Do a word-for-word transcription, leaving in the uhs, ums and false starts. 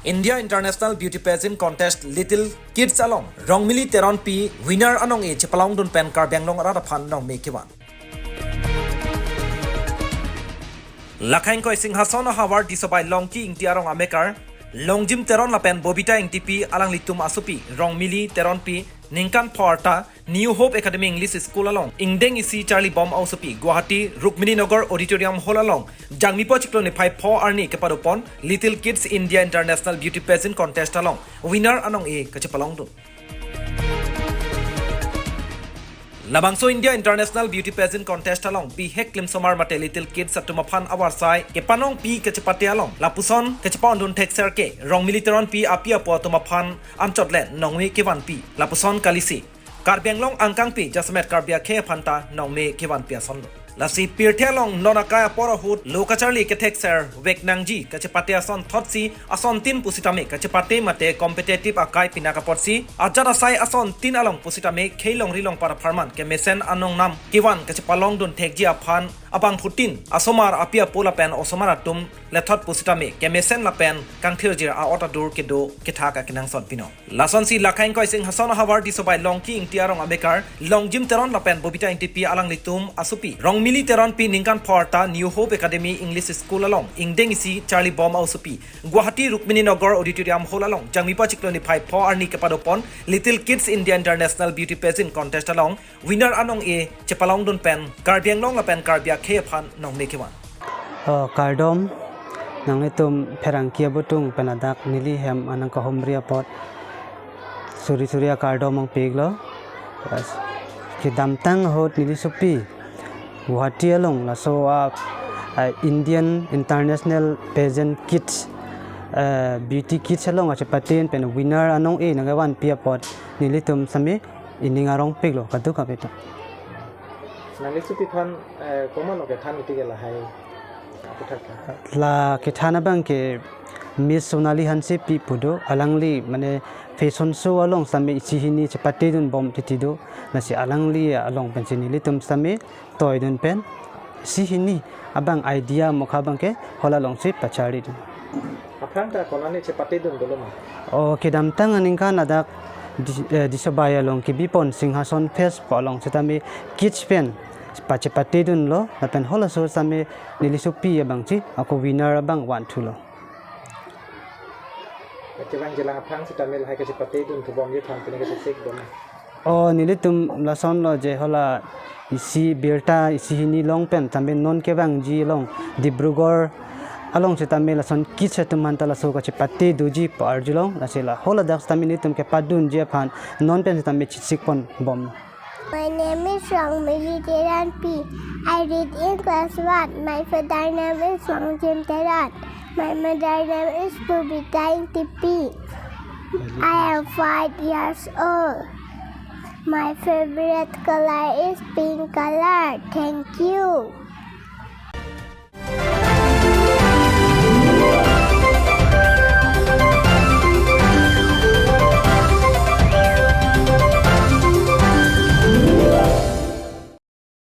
India International Beauty Pageant Contest Little Kids along Rongmili Teronpi winner anong-e chepalongdun pen Karbi Anglong arat aphan nongme kevan. Lakha ingkoi Singhason ahavar Disobai Longki Ingti arong amekar Longjim Teron lapen Bobita Ingtipi alanglitum asopi Rongmili Teronpi ningkan pho arta New Hope Academy English School along ingdeng isi charlibom aosopi Guwahati Rukmini Nagar Auditorium Hall along Jangmipo chiklo niphai pho arni kepadopon Little Kids India International Beauty Pageant Contest along winner anong-e kachepalongdun. Labangso India International Beauty Pageant Contest along bihek klimsomar mate Little Kids atum aphan avarsai kepanongpi kachepate along lapuson kachepa-ondun thekser ke Rongmili Teronpi api apo atum aphan anchot le nongme kevanpi. Lapuson kalisi Karbi Anglong angkangpi jasemet Karbi akhei aphan ta nongme kevanpi asonlo. Lasi pirthe along non akai apor ahut lo kacharli kethekser vek nangji kachepate ason thotsi asontin pusitame kachepate mate competitive akai pinak apotsi ajat asai asontin along pusitame khei longri longpat apharman kemesen anong nam kevan kachepalongdun thekji aphan abangphutin asomar api apo lapen osomar atum lethot pusitame kemesen lapen kangthirjir a-ot adur kedo kethak akenangsot pino. Lasonsi lakha ingkoi Singhason ahavar Disobai Longki Ingti arong amekar Longjim Teron lapen Bobita Ingtipi alanglitum asopi Rongmili Teronpi ningkan pho arta New Hope Academy English School along ingdeng isi charlibom aosopi Guwahati Rukmini Nagar Auditorium Hall along Jangmipo chiklo niphai pho arni kepadopon Little Kids India International Beauty Pageant Contest along winner anong-e chepalongdun pen Karbi Anglong lapen Karbi akhei aphan nongme kevan. Oh, kardom, nanglitum pherangke abutung pen ladak neli hem anang kahumri apot suri suri akardom nangpiklo. Kedamtang ahut neli sopi Guwahati along laso a, a, Indian International Pageant Kids, eh, Beauty Kids along achepatin pen winner anong-e nangkevanpi apot nelitum sami ining arongpiklo kadokave ta. Nangli sopi aphan, eh, komatlo kethan kiti ke lahai aputhak ta? La kethan abang ke Miss Sonali Hansepi pu do, alangli mane fashion show along sami isi hini chepatedunbom titi do, lasi alangli along pensi nelitum sami toidun pen isi hini abang idea mokha abang ke hala alongsi pacharlidun. Aphrang ta konane chepatedun dolo ma? Oh, kedamtang aningkan ladak Dis-, eh, Disobai along kebipon Singhason Fest pu along sitame kids pen pachepatedunlo, lapen halaso sitame neli sopi abangsi ako winner abang vanthulo. Kelang jelang aphrang sitame lahai kachepatedunthubomji aphan pini kachesik doma? Oh, nelitum lasonlo je hala isi birta isi hini long pen tame non kevangji along Dibrugarh along sitame lason kids atum aphan ta laso kachepate doji pu arjulong, lasi la haladak sitame nelitum kepadunji aphan non pen sitame chesikponbom. My name is Rongmili Teronpi. I read in class one. My father name is Longjim Teron. My mother name is Bobita Ingtipi. I am five years old. My favorite color is pink color. Thank you.